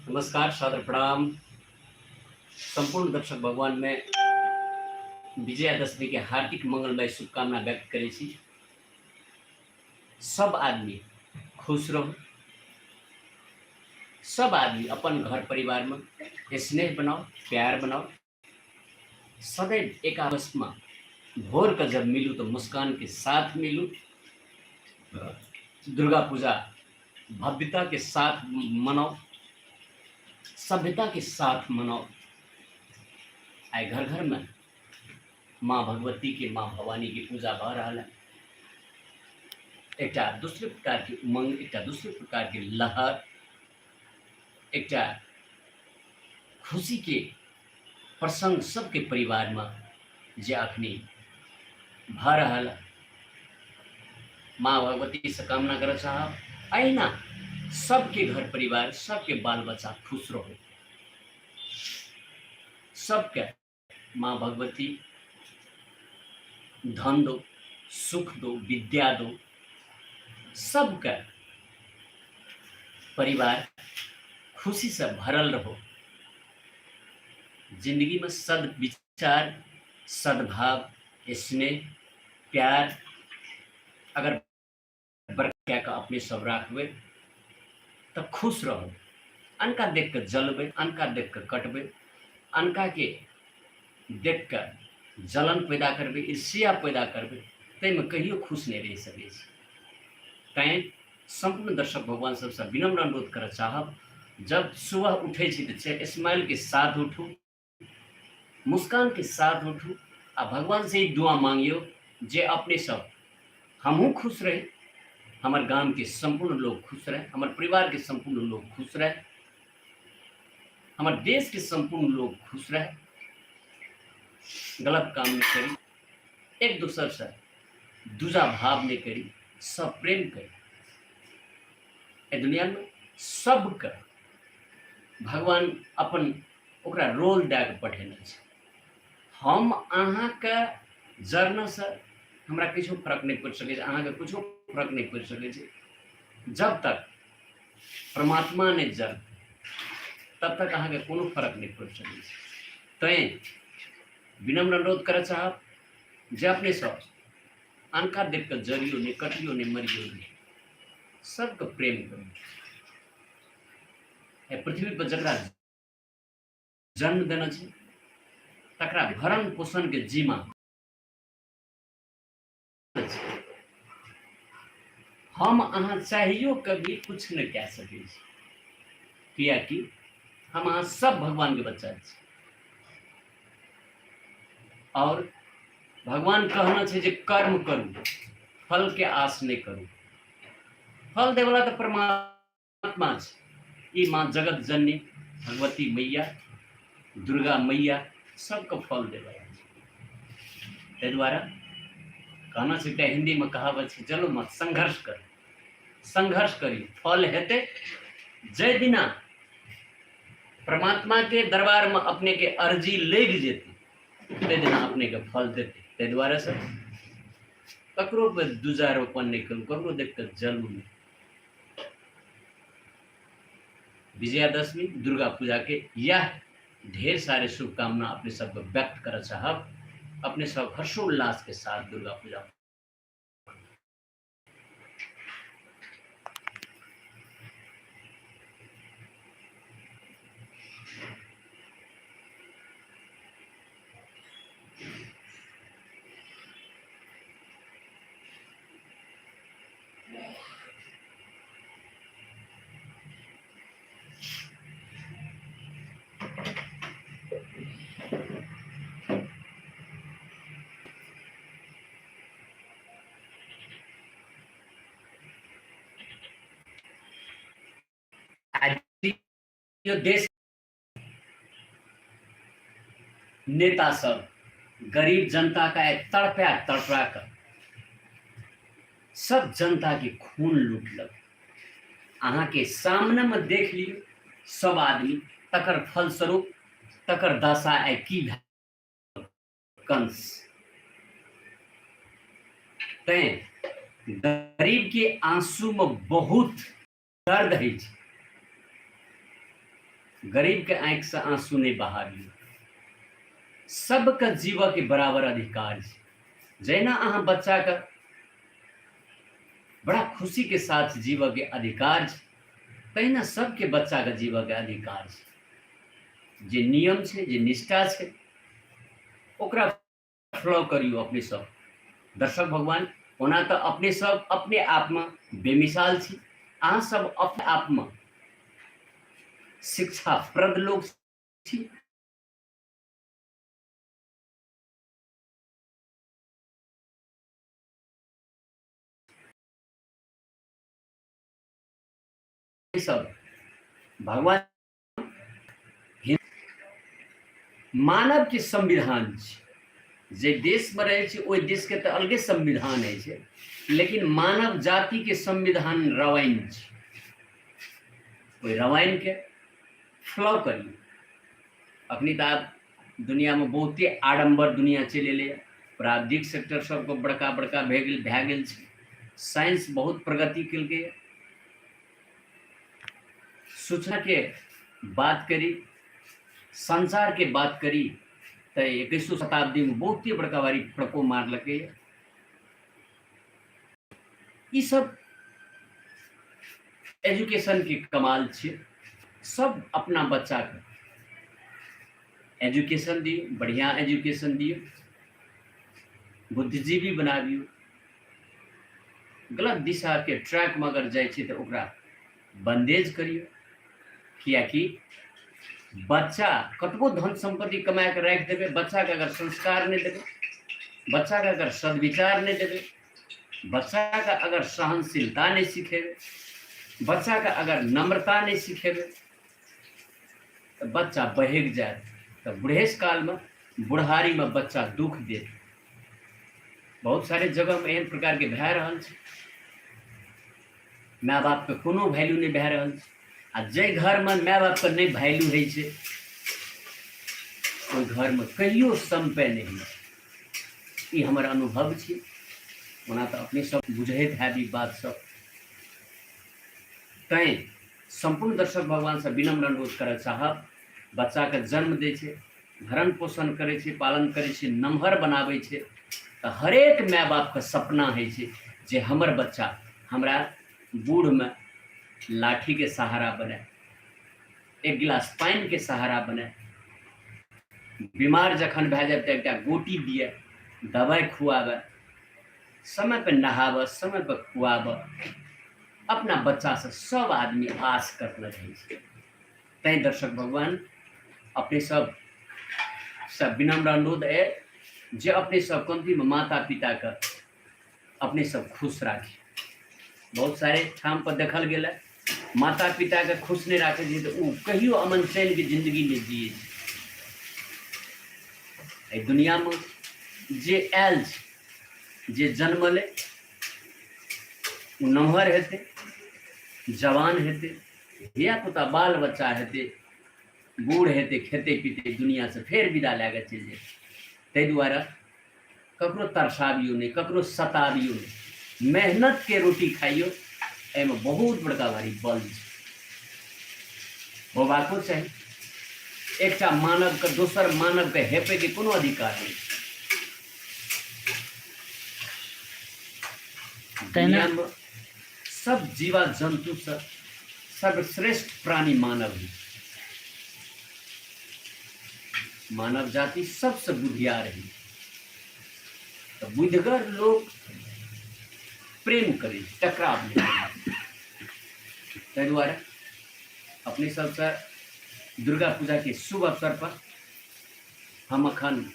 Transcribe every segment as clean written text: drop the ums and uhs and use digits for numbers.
नमस्कार, सादर प्रणाम। संपूर्ण दर्शक भगवान में विजयादशमी के हार्दिक मंगलमय शुभकामना व्यक्त करै छी। सब आदमी खुश रहू, सब आदमी अपन घर परिवार में स्नेह बनाओ, प्यार बनाओ, सदैव एक आपस में भोर के जब मिलू तो मुस्कान के साथ मिलू। दुर्गा पूजा भव्यता के साथ मनाओ, सभ्यता के साथ मनाओ। आइ घर घर में माँ भगवती के, माँ भवानी के पूजा भऽ रहल है। एकटा दूसरे प्रकार के उमंग, एकटा दूसरे प्रकार के लहर, एकटा खुशी के प्रसंग सबके परिवार में जे अखनी भऽ रहल। माँ भगवती से कामना करऽ चाहब अहिना सबके घर परिवार, सबके बाल बच्चा खुश रहो, सबके माँ भगवती धन दो, सुख दो, विद्या दो, सबके परिवार खुशी से भरल रहो। जिंदगी में सदविचार, सद्भाव, स्नेह, प्यार अगर बरका कऽ अपने सब राखबै तऽ खुश रहब। अनका देख कऽ जलबै, अनका देख कऽ कटबै, अनका के देख कऽ जलन पैदा करबै, ईर्ष्या पैदा करबै, ताहिमे कहियो खुश नहि रहि सकै छी। तैँ सम्पूर्ण दर्शक भगवान सबसँ विनम्र अनुरोध करऽ चाहब, जब सुबह उठै छी तऽ स्माइलके साथ उठू, मुस्कान के साथ उठू आ भगवान से ई दुआ मांगियो जे अपने सब हमहूँ खुश रही, हमर गाम के सम्पूर्ण लोग खुश रहे, हमर परिवार के सम्पूर्ण लोग खुश रहे, हमर देश के सम्पूर्ण लोग खुश रहे। गलत काम नहीं करी, एक दोसर से दूजा भाव नहीं करी, सब प्रेम करी। ए दुनिया में सबके भगवान अपन ओकरा रोल दए कऽ पठेने छै। हम अहाँके जरनेसँ हमरा किछो फर्क नहि पड़ि सकै छै, अहाँके किछो फर्क नहि पड़ि सकै छै। जब तक परमात्मा नहि जरतै तब तक अहाँके कोनो फर्क नहि पड़ि सकै छै। तैँ विनम्र अनुरोध करऽ चाहब जे अपने सब अनका देख कऽ जरियौ नहि, कटियौ नहि, मरियौ नहि, सबके प्रेम करू। एहि पृथ्वी पर जकरा जन्म देने छै तकरा भरण पोषण के जिम्मा हम अहाँ चाहियो कभी कुछ नहि कए सकै छी, कियाकि हम अहाँ सब भगवान के बच्चा छी। और भगवान कहना छै जे कर्म करू, फल के आस नहि करू। फल देवला तऽ परमात्मा छै। ई माँ जगत जननी भगवती मैया, दुर्गा मैया सबके फल देवला छै। ताहि दुआरे कहना छै, एकटा हिन्दीमे कहावत छै, चलो मत संघर्ष करू, संघर्ष करी फल हेतै। जाहि दिना परमात्मा के दरबार में अपने के अर्जी लग जेतै ताहि दिना अपने के फल देतै। ताहि दुआरे से ककरो पर दूजारोपण नहि करू, ककरो देख कऽ जलू नहि। विजयादशमी दुर्गा पूजा के यह ढेर सारे शुभकामना अपने सबके व्यक्त करऽ चाहब। अपने सब हर्षोल्लास के साथ दुर्गा पूजा देश नेता सब गरीब जनता का तड़पा तड़पा कर सब जनता के खून लूटलक। अहाँ के सामने में देख लियो सब आदमी, तकर फलस्वरूप तकर दशा आइ की भेल। कंस तैं गरीब के आंसू में बहुत दर्द होइ छै। गरीबके आँखिसँ आँसू नहि बहाबियौ। सबके जीवऽके बराबर अधिकार छै। जहिना अहाँ बच्चाके बड़ा खुशीके साथ जीवऽके अधिकार छै, तहिना सबके बच्चाके जीवऽके अधिकार छै। जे नियम छै, जे निष्ठा छै, ओकरा फॉलो करियौ अपने सब। दर्शक भगवान, ओना तऽ अपने सब अपने आपमे बेमिसाल छी। अहाँ सब अपने आपमे शिक्षाप्रद लोक छी। सब भगवान मानव के संविधान छै। जे देशमे रहै छै ओहि देशके तऽ अलगे संविधान होइ छै, लेकिन मानव जातिके संविधान रामायण छै। ओहि रामायणके फॉलो करियौ। अखनी तऽ आब दुनियामे बहुते आडम्बर दुनिया चलि एलैए, प्राविधिक सेक्टर सबके बड़का बड़का भए गेल छै, साइंस बहुत प्रगति केलकैए। सूचनाके बात करी, संचारके बात करी तऽ 21 शताब्दीमे बहुते बड़का भारी प्रकोप मारलकैए। ई सब एजुकेशनके कमाल छियै। सब अपना बच्चाके एजुकेशन दियौ, बढ़िआँ एजुकेशन दियौ, बुद्धिजीवी बनाबियौ। गलत दिशाके ट्रैकमे अगर जाइ छै तऽ ओकरा बन्देज करियौ, किएकि बच्चा कतबो धन सम्पत्ति कमाके राखि देबै, बच्चाके अगर संस्कार नहि देबै, बच्चाके अगर सद्विचार नहि देबै, बच्चाके अगर सहनशीलता नहि सिखेबै, बच्चाके अगर नम्रता नहि सिखेबै, तऽ बच्चा बहकि जायत, तऽ बुढ़ेस कालमे बुढ़ारीमे बच्चा दुख देत। बहुत सारे जगहमे एहन प्रकारके भए रहल छै, माय बापके कोनो वैल्यू नहि भए रहल छै। आ जाहि घरमे माय बापके नहि वैल्यू होइ छै, ओहि घरमे कहियो सम्पै नहि होइ छै। ई हमर अनुभव छी। ओना तऽ अपने सब बुझैत हैब ई बात सब। तैँ सम्पूर्ण दर्शक भगवानसँ विनम्र अनुरोध करऽ चाहब, बच्चाके जन्म दै छै, भरण पोषण करै छै, पालन करै छै, नमहर बनाबै छै, तऽ हरेक माय बापके सपना होइ छै जे हमर बच्चा हमरा बूढ़मे लाठीके सहारा बने, एक गिलास पानिके सहारा बने, बीमार जखन भए जाय तऽ एकटा गोटी दिए, दवाइ खुआबै, समय पर नहाबऽ, समय पर खुआबऽ। अपना बच्चासँ सब आदमी आस करने रहै छै। तैँ दर्शक भगवान, अपने सब से विनम्र अनुरोध अइ जे अपने सब कम्तीमे माता पिताके अपने सब खुश राखी। बहुत सारे ठाम पर देखल गेल है, माता पिताके खुश नहि राखै छै तऽ ओ कहियो अमन चैनके जिन्दगी नहि जियै छै। एहि दुनियामे जे आयल छै, जे जन्मलै, ओ नमहर हेतै, जवान हेतै, धियापुता बाल बच्चा हेतै, बूढ़ हेतै, खेतै पीतै, दुनियासँ फेर विदा लए कऽ चलि जेतै। ताहि दुआरे ककरो तरसाबियौ नहि, ककरो सताबियौ नहि, मेहनतके रोटी खाइयौ। एहिमे बहुत बड़का भारी बल छै, होबाको चाही। एकटा मानवके दोसर मानवके हेपैके कोनो अधिकार नहि छै। तहिना दुनियामे सब जीवा जन्तुसँ सर्वश्रेष्ठ प्राणी मानव है। मानव जाति सबसँ बुधियार है। तऽ बुधिगर लोक प्रेम करै, टकराव नहि करै। ताहि दुआरे अपने सबसँ दुर्गा पूजाके शुभ अवसर पर हम अखन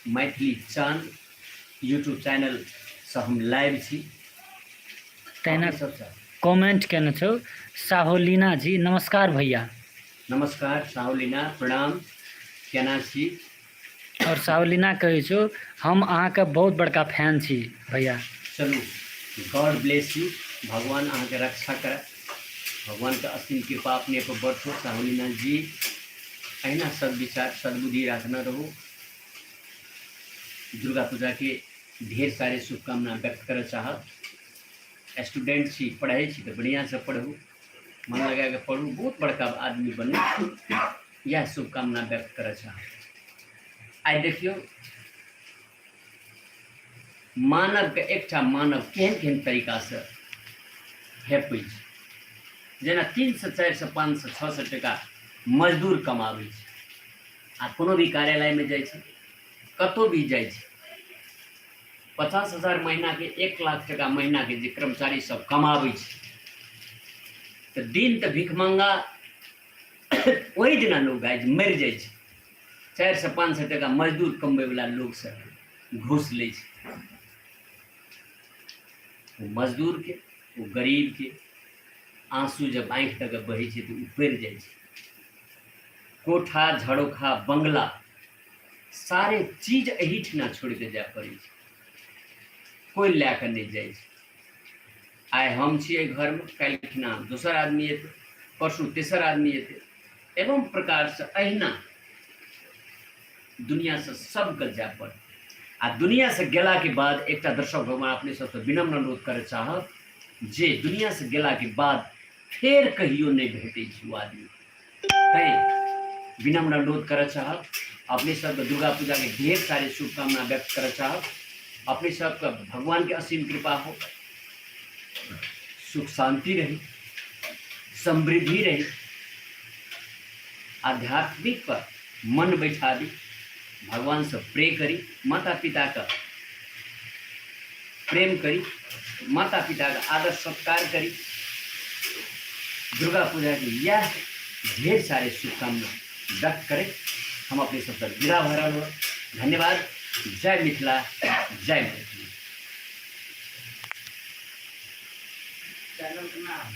मैथिली चाँद यूट्यूब चैनलसँ हम लाइव छी। तहिना अपने सबसँ कमेंट केने छौ साहोलिना जी, नमस्कार भैया। नमस्कार साहोलिना, प्रणाम, केना छी? और साहोलिना कहै छौ हम अहाँके बहुत बड़का फैन छी भैया। चलू, गॉड ब्लेस यू, भगवान अहाँके रक्षा करे, भगवानके असीम कृपा अपने पर बरसो। साहोलिना जी, अहिना सद्विचार सद्बुद्धि राखने रहू। दुर्गा पूजा के ढेर सारे शुभकामना व्यक्त करऽ चाहब। स्टूडेंट छी, पढ़ै छी तऽ बढ़िआँसँ पढ़ू। मन लगा कऽ पढ़ू, बहुत बड़का आदमी बनू, इएह शुभकामना व्यक्त करऽ चाहब। आइ देखियौ मानवके एकटा मानव केहन केहन तरीकासँ हेपै छै। जेना 300 400 500 600 टका मजदूर कमाबै छै आ कोनो भी कार्यालयमे जाइ छै, कतहु भी जाइ छै, 50,000 महीनाके 1 लाख टका महीनाके जे कर्मचारी सब कमाबै छै, तऽ दिन तऽ भिखमंगा ओहि दिना लोग आइ मरि जाइ छै। 400 500 टका मजदूर कमबैवला लोकसँ घूस लै छै। ओ मजदूरके, ओ गरीबके आंसू जब आँखि तक बहै छै तऽ उपरि जाइ छै। कोठा झरोखा बंगला सारे चीज एहिठिना छोड़ि कऽ जाय पड़ै छै, कोइ लए कऽ नहि जाइ छै। आइ हम छियै घरमे, काल्हिखिना दोसर आदमी एतै, परसू तेसर आदमी एतै, एवं प्रकारसँ अहिना दुनियासँ सबके जाय पड़तै। आ दुनियासँ गेलाके बाद एकटा दर्शक भगवान अपने सबसँ विनम्र अनुरोध करय चाहब जे दुनियासँ गेलाके बाद फेर कहियो नहि भेटै छै ओ आदमी। तैँ विनम्र अनुरोध करय चाहब अपने सबके दुर्गा पूजाके ढेर सारे शुभकामना व्यक्त करय चाहब। अपने सबके भगवानके असीम कृपा हो, सुख शांति रही, समृद्धि रही, आध्यात्मिक पर मन बैठा दी, भगवान से प्रे करी, माता पिता का प्रेम करी, माता पिता का आदर सत्कार करी। दुर्गा पूजा की यह ढेर सारे शुभकामना व्यक्त करें। हम अपने सबसे विदा भऽ रहल हो। धन्यवाद। जय मिथिला, जय मैथिली। चैनल के नाम?